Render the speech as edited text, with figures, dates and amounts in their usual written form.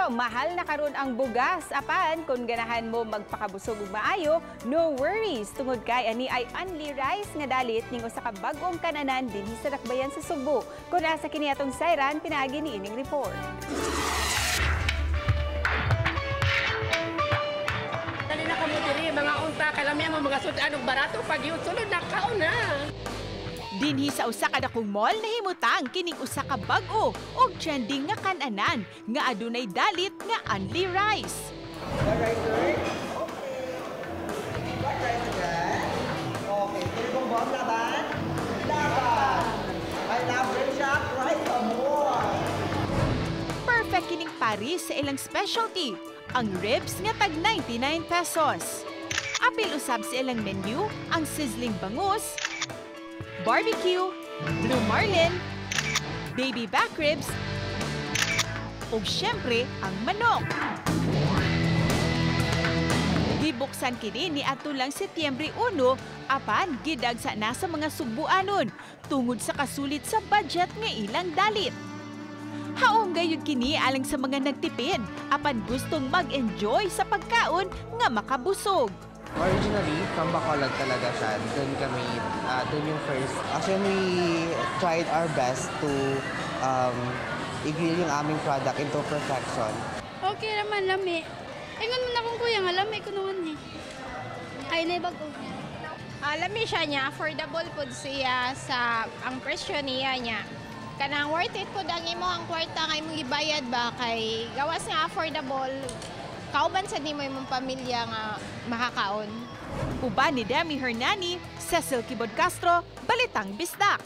Mahal na karon ang bugas, apan kung ganahan mo magpakabusog ug maayo, no worries, tungod kay ani ay unli rice nga dalit ning usa ka bag-ong kananan dinhi sa Dakbayan sa Sugbo. Kun asa kini atong sayran pinaagi ni ining report. Dali na kamo diri mga unta, kalami ang mga sud-an og barato pag yun sulod na kaon na. Dinhi sa usa ka dakong mall nahimutang kining usa ka bag-o og trending nga kananan nga adunay dalit nga unli rice. Rice, sir? Okay. White rice again? Okay. Tuloy kong bomb, laban? Laban! I love Shop, rice some more! Perfect kining paris sa ilang specialty, ang ribs nga tag 99 pesos. Apil usab sa ilang menu ang sizzling bangus, barbecue, blue marlin, baby back ribs, ug syempre ang manok. Gibuksan kini ni adto lang Setyembre 1, apan gidagsa na sa mga Sugbuanon tungod sa kasulit sa budget nga ilang dalit. Haom gayud kini alang sa mga nagtipid apan gustong mag-enjoy sa pagkaon nga makabusog. Originally, from Bacolod talaga siya. Doon kami, doon yung first. Actually, we tried our best to i-grill yung aming product into perfection. Okay naman, lami. Ingon man akong kuya nga, lami ko naman eh. Ay, na bago. Lami siya niya, affordable pud siya sa ang presyo niya niya. Kanang worth it pud ang imo ang kwarta nga imong gibayad ba kay gawas nga affordable, kauban sa nimo imong pamilya nga makakaon. Uban ni Demi Hernani, Cecil Kibod Castro, Balitang Bisdak.